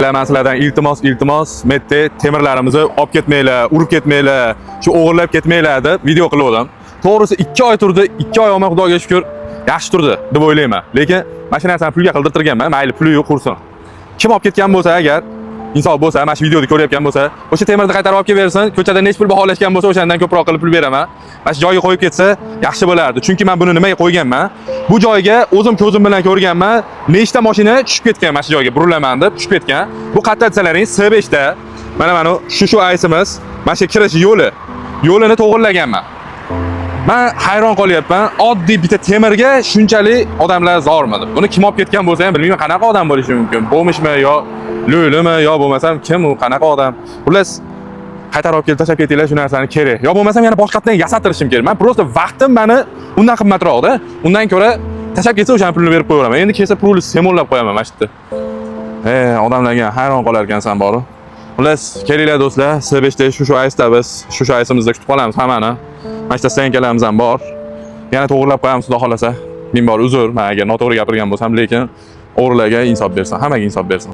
Man sizlardan iltimos, iltimos, metda temirlarimizni olib ketmanglar, urib ketmanglar, shu o'g'irlab ketmanglar deb video qilgandim. To'g'risi 2 oy turdi, 2 oy olmay, Xudoga shukur, yaxshi turdi deb o'ylayman. Lekin mana shu narsani pulga qildirtirganman, mayli, puli yo'q, qursin. Kim olib ketgan bo'lsa, agar inson bo'lsa, mana shu videoni ko'rayotgan bo'lsa, o'sha temirni qaytarib olib kelib bersin, ko'chada necha pul baholashgan bo'lsa, o'shandan ko'proq qilib pul beraman. Mana shu joyga qo'yib ketsa, yaxshi bo'lardi. Chunki men buni nimaga qo'yganman? Bu joyga o'zim ko'zim bilan ko'rganman, nechta mashina tushib ketgan mana shu joyga, burilaman deb tushib ketgan. Bu qayerda desalaring, S5 da. Mana shu aysimiz, mana shu kirish yo'li. Yo'lini to'g'irlaganman. Man hayron qolyapman. Oddiy bitta temirga shunchalik odamlar zormi deb. Buni kim olib ketgan bo'lsa ham bilmayman, qanaqa odam bo'lishi mumkin. Bo'lmishmi yo lo'limi yo bo'lmasam kim u, qanaqa odam. Xullas, qaytarib olib kelib tashlab ketinglar shu narsani, kerak. Yo bo'lmasam yana boshqatdan yasatirishim kerak. Man просто vaqtim mani undan qimmatroqda. Undan ko'ra tashlab ketsa, o'shani pulini berib qo'yaveraman. Endi kelsa, pulni semollab qo'yaman mana shu yerda. Odamlarga hayron qolar ekansan boru. Xullas, kelinglar, do'stlar, S5 da shu aysda biz shu aysimizda kutib qolamiz hammani. Mana shu стоянка larimiz ham bor. Yana to'g'irlab qo'yamiz, Xudo xolasa. Ming bor uzr, men agar noto'g'ri gapirgan bo'lsam, lekin o'g'rilarga insof bersin, hammaga insof bersin.